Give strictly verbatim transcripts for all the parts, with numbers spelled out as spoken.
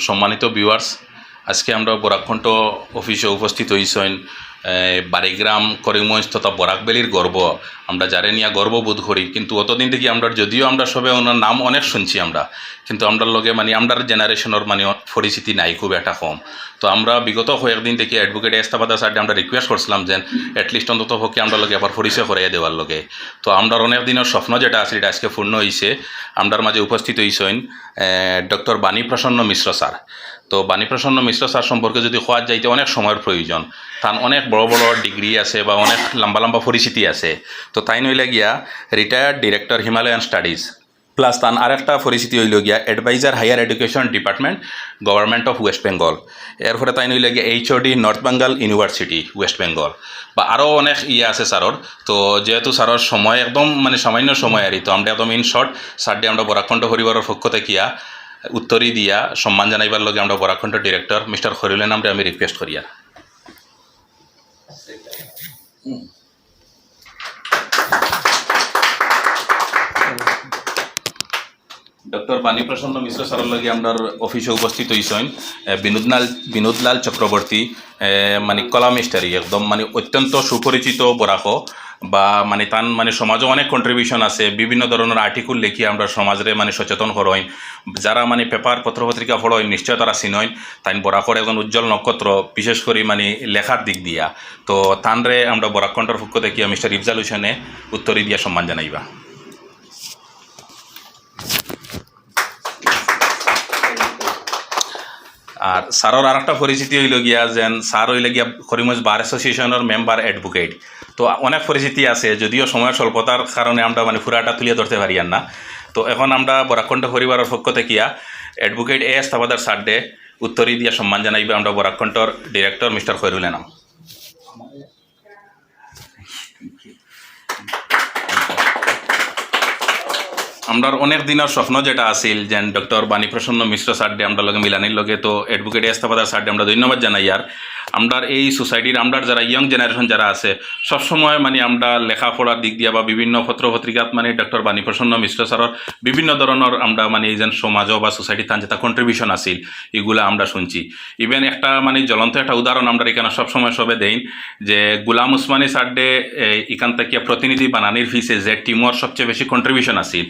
সম্মানিত ভিউয়ার্স, আজকে আমরা বরাক কণ্ঠ অফিসে উপস্থিত হইছইন, এ, বাড়িগ্রাম, করিমগঞ্জ তথা বরাক ভ্যালির গর্ব, আমরা যারে নিয়া গর্ববোধ করি, কিন্তু অতদিন থাকি আমরা, যদিও আমরা সবে ওনার নাম অনেক শুনছি আমরা, কিন্তু আমরার লগে মানে আমরার জেনারেশনর মানে পরিচিতি নাই, খুব একটা কম। তো আমরা বিগত কয়েকদিন থাকি অ্যাডভোকেট এস তাবাদার স্যাররে আমরা রিকোয়েস্ট করছিলাম যে অ্যাটলিস্ট অন্তত পক্ষে আমরার লগে আবার পরিচয় করাইয়া দেওয়ার লগে। তো আমরার অনেক দিনর স্বপ্ন যেটা আছিল, এটা আজকে পূর্ণ হইছে। আমরার মাঝে উপস্থিত হইছইন ডক্টর বাণী প্রসন্ন মিশ্র স্যার। তো বাণী প্রসন্ন মিশ্র স্যার সম্পর্কে যদি কওয়া যাইতে অনেক সময়র প্রয়োজন। তান অনেক বড় বড় ডিগ্রি আছে বা অনেক লম্বা লম্বা পরিচিতি আছে। তো তাইন অইলা গিয়া retired director Himalayan studies, plus তান আরেকটা পরিচিতি অইল গিয়া adviser higher education department, government of West Bengal. এরপরে তাইন অইলা গিয়া HOD North Bengal university, West Bengal, বা আরও অনেক ইয়ে আছে স্যারর। তো যেহেতু স্যারর সময় একদম মানে সামান্য সময় আর কি, তো আমরা একদম ইন শর্ট স্যাররে আমরা বরাক কণ্ঠ পরিবারর পক্ষ থাকিয়া উত্তরী দিয়া সম্মান জানাইবার লগে আমরা বরাক কণ্ঠ ডিরেক্টর মিস্টার খয়রুল এনামরে আমি রিকোয়েস্ট করিয়ার। ডক্টর বাণী প্রসন্ন মিশ্র স্যারর লগে আমরার অফিসে উপস্থিত হইছইন, এ, বিনোদলাল, বিনোদলাল চক্রবর্তী, এ, মানে কলাম হিস্টারি, একদম মানে অত্যন্ত সুপরিচিত বরাকো, বা মানে তান মানে সমাজও অনেক কন্ট্রিবিউশন আছে, বিভিন্ন ধরনের আর্টিকেল লেখিয়া আমরা সমাজরে মানে সচেতন করইন। যারা মানে পেপার, পত্র পত্রিকা পড়ইন, নিশ্চয় তারা চিনইন। তাইন বরাকর একজন উজ্জ্বল নক্ষত্র, বিশেষ করি মানে লেখার দিক দিয়া। তো তানরে আমরা বরাক কণ্ঠর পক্ষ থাকিয়া মিস্টার ইফজাল হোসেনে উত্তরী দিয়া সম্মান জানাইবা। আর স্যারর আরেকটা পরিচিতি অইল গিয়া যেন স্যার অইলা গিয়া করিমগঞ্জ বার অ্যাসোসিয়েশনর মেম্বার অ্যাডভোকেট। তো অনেক পরিচিতি আছে, যদিও সময়ের স্বল্পতার কারণে আমরা মানে পুরাটা তুলিয়া ধরতে পারিয়ার না। তো এখন আমরা বরাক কণ্ঠ পরিবারর পক্ষ থাকিয়া অ্যাডভোকেট এ এস তাবাদার স্যাররে উত্তরী দিয়া সম্মান জানাইবা আমরা বরাক কণ্ঠর ডিরেক্টর মিস্টার খয়রুল এনাম। আমরার অনেক দিনর স্বপ্ন যেটা আছিল যেন ডক্টর বাণী প্রসন্ন মিশ্র স্যাররে আমরার লগে মিলানির লগে, তো অ্যাডভোকেট এস তাবাদার স্যাররে আমরা ধন্যবাদ জানাইয়ার। আমরার এই সোসাইটির আমরার যারা ইয়াং জেনারেশন যারা আছে, সবসময় মানে আমরা লেখাপড়ার দিক দিয়া বা বিভিন্ন পত্র পত্রিকাত মানে ডক্টর বাণী প্রসন্ন মিশ্র স্যারর বিভিন্ন ধরনের আমরা মানে এই যেন সমাজও বা সোসাইটি তান যেটা কন্ট্রিবিউশন আছিল, এগুলা আমরা শুনছি। ইভেন একটা মানে জ্বলন্ত একটা উদাহরণ আমরা এখানে সবসময় সবে দেইন যে গুলাম উসমানী স্যাররে, এ, এখান থেকে প্রতিনিধি বানানির পিছে যে টিমর সবচেয়ে বেশি কন্ট্রিবিউশন আছিল,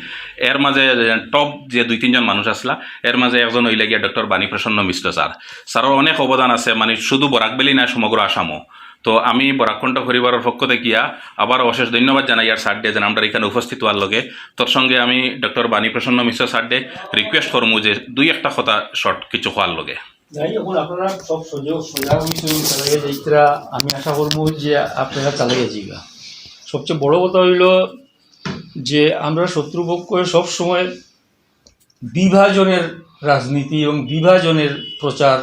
এর মাঝে টপ যে দুই তিনজন মানুষ আসলা, এর মাঝে একজন অইলা গিয়া ডক্টর বাণী প্রসন্ন মিশ্র স্যার। স্যারর অনেক অবদান আছে, মানে শুধু বরাক ভ্যালি না, সমগ্র আসামও। তো আমি বরাক কণ্ঠ পরিবারর পক্ষ থাকিয়া আবার অশেষ ধন্যবাদ জানাইয়ার স্যাররে যেন আমরার এখানে উপস্থিত হওয়ার লগে। তোর সঙ্গে আমি ডক্টর বাণী প্রসন্ন মিশ্র স্যাররে রিকোয়েস্ট করমু যে দুই একটা কথা শর্ট কিছু কওয়ার লগে। যাই, এখন আপনারা সব সজাগ, সজাগ হইতে হইতে চালাইয়া যাইতরা, আমি আশা করবো যে আপনারা চালাইয়া যাইবা। সবচেয়ে বড় কথা হইল যে আমরা শত্রুপক্ষে সবসময় বিভাজনের রাজনীতি এবং বিভাজনের প্রচার,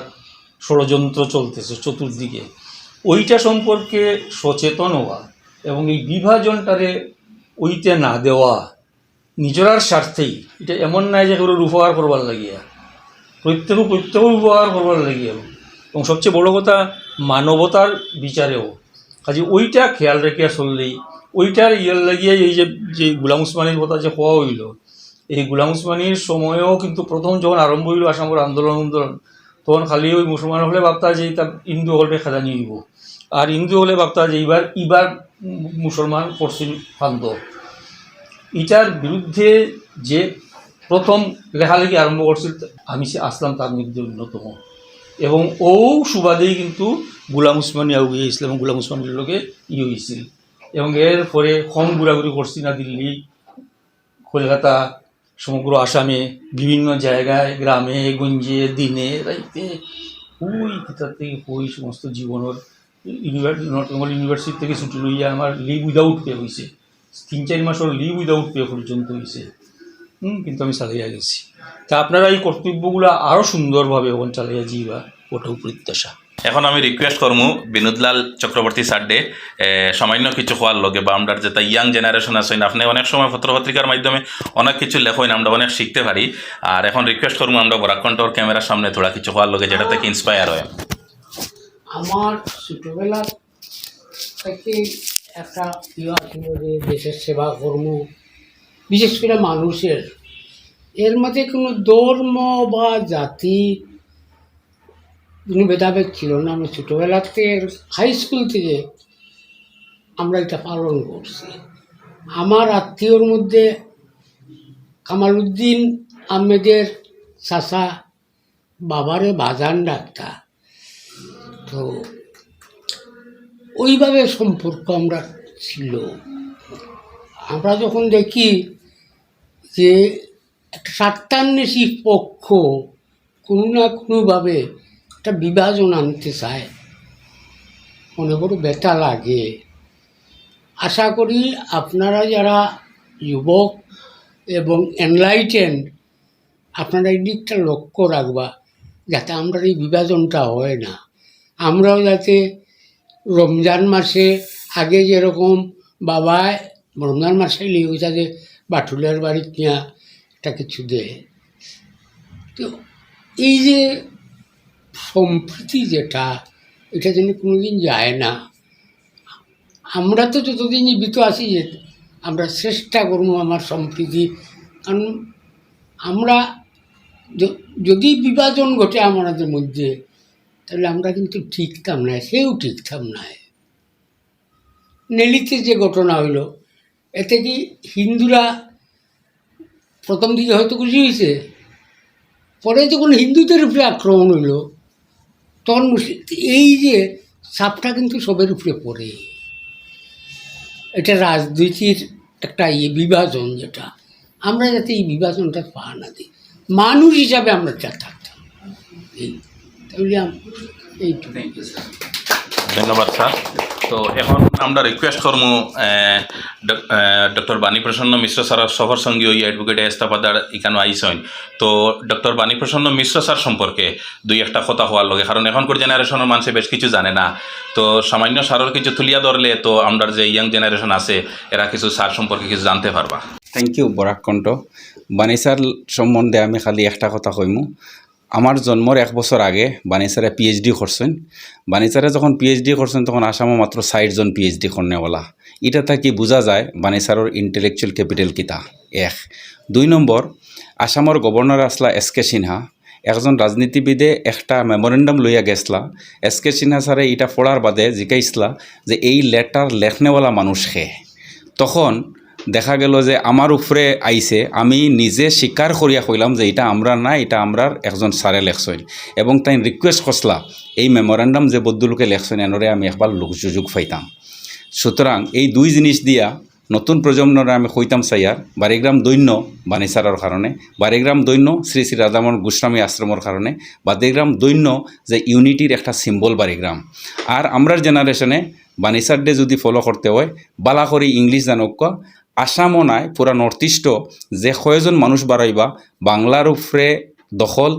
ষড়যন্ত্র চলতেছে চতুর্দিকে। ওইটা সম্পর্কে সচেতন হওয়া এবং এই বিভাজনটারে ওইতে না দেওয়া, নিজরার স্বার্থেই। এটা এমন নাই যে কেউর উপকার করবার লাগিয়া, প্রত্যেক প্রত্যেকের উপকার করবার লাগিয়া। এবং সবচেয়ে বড় কথা, মানবতার বিচারেও। কাজে ওইটা খেয়াল রাখিয়া চললেই, ওইটার ইয়ের লাগিয়া এই যে, যে গুলাম উসমানীর কথা যে কওয়া হইল, এই গুলাম উসমানীর সময়ও কিন্তু প্রথম যখন আরম্ভ হইল আসামর আন্দোলন, আন্দোলন, তখন খালি ওই মুসলমান হলে ভাবতা যে এটা হিন্দু হলে খেদানি হইব, আর হিন্দু হলে ভাবতা যে এবার, এবার মুসলমান পশ্চিম প্রান্ত। এটার বিরুদ্ধে যে প্রথম লেখালেখি আরম্ভ করছিল, আমি সে আসলাম তার মধ্যে অন্যতম। এবং ও সুবাদেই কিন্তু গুলাম উসমানী আউগিয়ে ইসলাম, গুলাম উসমানীর লগে ইয়ে হয়েছিল। এবং এর পরে কম ঘোরাঘুরি করছি না দিল্লি, কলকাতা, সমগ্র আসামে বিভিন্ন জায়গায়, গ্রামে, গঞ্জে, দিনে, রাইতে, ওই কিতা থেকে ওই সমস্ত জীবনের ইউনিভার-, নর্থ বেঙ্গল ইউনিভার্সিটি থেকে ছুটি লইয়া আমার লিভ উইদাউট পে হয়েছে, তিন চার মাসের লিভ উইদাউট পে পর্যন্ত হয়েছে। হুম, কিন্তু আমি চালিয়ে গেছি। তা আপনারা এই কর্তব্যগুলো আরও সুন্দরভাবে এখন চালিয়ে যাইবা, ওটাও প্রত্যাশা। এখন আমি রিকোয়েস্ট করমু বিনোদলাল চক্রবর্তী স্যাররে, এ, সামান্য কিছু কওয়ার লগে বা আমরার যেটা ইয়াং জেনারেশন আছেন, আপনি অনেক সময় পত্রপত্রিকার মাধ্যমে অনেক কিছু লেখেন, আমরা অনেক শিখতে পারি। আর এখন রিকোয়েস্ট করমু আমরা বরাক কণ্ঠর ক্যামেরার সামনে থোড়া কিছু কওয়ার লগে, যেটা থেকে ইন্সপায়ার হয়। আমার ছোটবেলা থেকে একটা ইয়ে আছিল যে দেশের সেবা করমু, বিশেষ করে মানুষের। এর মধ্যে কোনো ধর্ম বা জাতি কোনো ভেদাভেদ ছিল না। আমরা ছোটোবেলা থেকে, হাই স্কুল থেকে আমরা এটা পালন করছি। আমার আত্মীয়র মধ্যে কামালউদ্দিন আহমেদের চাচা বাবারে বাজান ডাকতা। তো ওইভাবে সম্পর্ক আমরা ছিল। আমরা যখন দেখি যে একটা স্বার্থান্বেষী পক্ষ কোনো না কোনোভাবে একটা বিভাজন আনতে চায়, মনে বড় ব্যথা লাগে। আশা করি আপনারা যারা যুবক এবং এনলাইটেন্ড, আপনারা এই দিকটা লক্ষ্য রাখবা, যাতে আমরার এই বিভাজনটা হয় না। আমরাও যাতে রমজান মাসে আগে যেরকম বাবায় রমজান মাসে লিয়ে যাতে বাটুলের বাড়িত নিয়া একটা কিছু দেয়, তো এই যে সম্প্রীতি যেটা, এটা যেন কোনোদিন যায় না। আমরা তো যতদিন জীবিত আছি, যে আমরা চেষ্টা করবো আমার সম্প্রীতি, কারণ আমরা য-, যদি বিভাজন ঘটে আমাদের মধ্যে, তাহলে আমরা কিন্তু টিকতাম না, কেউ টিকতাম না। নেলিতে যে ঘটনা হইল, এতে কি হিন্দুরা প্রথম দিকে হয়তো খুশি হয়েছে, পরে যখন হিন্দুদের উপরে আক্রমণ হইল, তখন মুসলিম, এই যে চাপটা কিন্তু সবের উপরে পড়ে। এটা রাজনীতির একটা ইয়ে, বিভাজন, যেটা আমরা যাতে এই বিভাজনটা পা না দিই, মানুষ হিসাবে আমরা যা থাকতাম। এই, তাহলে আম-, এইটুকু। ধন্যবাদ স্যার। তো এখন আমরা রিকোয়েস্ট করমু, আহ, ডক-, আহ, ডক্টর বাণীপ্রসন্ন মিশ্র স্যারর সফর সঙ্গী ওই অ্যাডভোকেট এস্তাপাদার ইকানো আইসইন। তো ডক্টর বাণীপ্রসন্ন মিশ্র স্যার সম্পর্কে দুই একটা কথা হওয়ার লগে, কারণ এখনকার জেনারেশনের মানুষে বেশ কিছু জানে না। তো সামান্য স্যারর কিছু তুলিয়া ধরলে তো আমরা যে ইয়াং জেনারেশন আছে, এরা কিছু স্যার সম্পর্কে কিছু জানতে পারবা। থ্যাংক ইউ বরাক কণ্ঠ। বাণী স্যার সম্বন্ধে আমি খালি একটা কথা কইমু। আমার জন্মর এক বছর আগে বাণী স্যারে পিএইচডি করছেন। বাণী স্যারে যখন পিএইচডি করছেন, তখন আসামও মাত্র ষাট জন পিএইচডি করনেওয়ালা। এটা থাকি বোঝা যায় বাণী স্যারর ইন্টেলেকচুয়াল ক্যাপিটাল কিতা। এক। দুই নম্বর, আসামর গভর্নর আসলা এস কে সিনহা, একজন রাজনীতিবিদে একটা মেমোরেন্ডাম লইয়া গেছলা। এস কে সিনহা স্যারে এটা পড়ার বাদে জিকাইছলা যে এই লেটার লেখনেওয়ালা মানুষ কে। তখন দেখা গেল যে আমার উপরে আইছে, আমি নিজে স্বীকার করিয়া কইলাম যে এটা আমরার না, এটা আমরার একজন স্যারে লেখছইন। এবং তাইন রিকোয়েস্ট করছলা এই মেমোরেন্ডাম যে বদ্দুলোকে লেখছইন, এনরে আমি একবার লুক সুযোগ পাইতাম। সুতরাং এই দুই জিনিস দিয়া নতুন প্রজন্মরে আমি কইতাম চাইয়ার, বারিগ্রাম দৈন্য বাণী স্যারর কারণে, বারিগ্রাম দৈন্য শ্রী শ্রী রাধামোহন গোস্বামী আশ্রমর কারণে, বারিগ্রাম দৈন্য যে ইউনিটির একটা সিম্বল বারিগ্রাম। আর আমরার জেনারেশনে বাণী স্যাররে যদি ফলো করতে হয়, বালা করি ইংলিশ জানউক্কা, আসামও নাই, পুরা নর্থ ইস্টও যে কয়জন মানুষ বাড়াইবা, বাংলার উপরে দখল,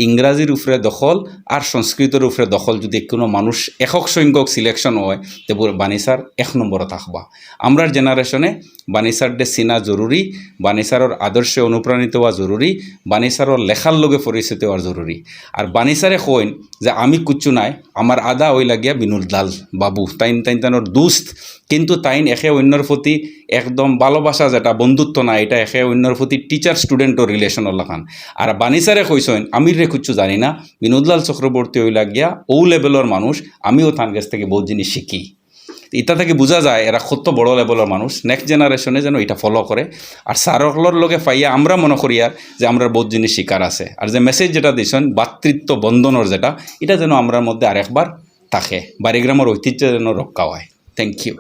ইংরাজির উপরে দখল আর সংস্কৃতর উপরে দখল, যদি কোনো মানুষ একক সংখ্যক সিলেকশন হয়, তে পুরা বাণী স্যার এক নম্বরও থাকবা। আমরার জেনারেশনে বাণী স্যাররে চিনা জরুরি, বাণী স্যারর আদর্শে অনুপ্রাণিত হওয়া জরুরি, বাণী স্যারর লেখার লগে পরিচিত হওয়া জরুরি। আর বাণী স্যারে কইন যে আমি কুচ্ছু নাই, আমার আদা ওই লাগিয়া বিনোদ লাল বাবু, তাইন তাইন তানোর দুস্ত, কিন্তু তাইন একে অন্যর প্রতি একদম ভালোবাসা, যেটা বন্ধুত্ব না, এটা একে অন্যর প্রতি টিচার স্টুডেন্টর রিলেশনর লাখান। আর বাণী স্যারে কইছইন, আমি রে কুচ্ছু জানি না, বিনোদলাল চক্রবর্তী ওই লাগিয়া ও লেভেলর মানুষ, আমিও তান কাছ থেকে বহুত জিনিস শিখি। ইটা থেকে বোঝা যায় এরা কত বড় লেভেলর মানুষ, নেক্সট জেনারেশনে যেন এটা ফলো করে। আর স্যার অকলর লগে পাইয়া আমরা মনে করি আর যে আমরা বহুত জিনিস শিকার আছে। আর যে মেসেজ যেটা দিছইন, ভাতৃত্ব বন্ধনর যেটা, এটা যেন আমরার মধ্যে আরেকবার থাকে, বারিগ্রামর ঐতিহ্য যেন রক্ষা হয়। Thank you.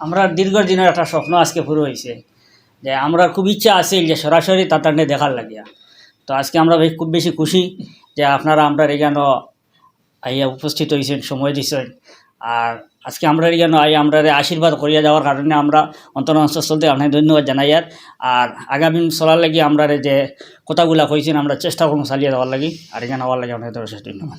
আমরা দীর্ঘ দিনের একটা স্বপ্ন আজকে পুরো হয়েছে, যে আমরা খুব ইচ্ছা আছে যে সরাসরি তাতারনে দেখার লাগিয়া। তো আজকে আমরা বে-, খুব বেশি খুশি যে আপনারা আমরা এখানে আইয়া উপস্থিত হয়েছেন, সময় দিছেন। আর আজকে আমরা এখানে আই আমরা আশীর্বাদ করিয়া যাওয়ার কারণে আমরা অন্তর অন্তঃস্থল থেকে আপনাকে ধন্যবাদ জানাই। আর আর আগামী চলার লাগি আমরা যে কথাগুলা কইছেন, আমরা চেষ্টা করবো চালিয়ে যাওয়ার লাগি। আর এখানে আওয়ার লাগি আপনাকে অশেষ ধন্যবাদ।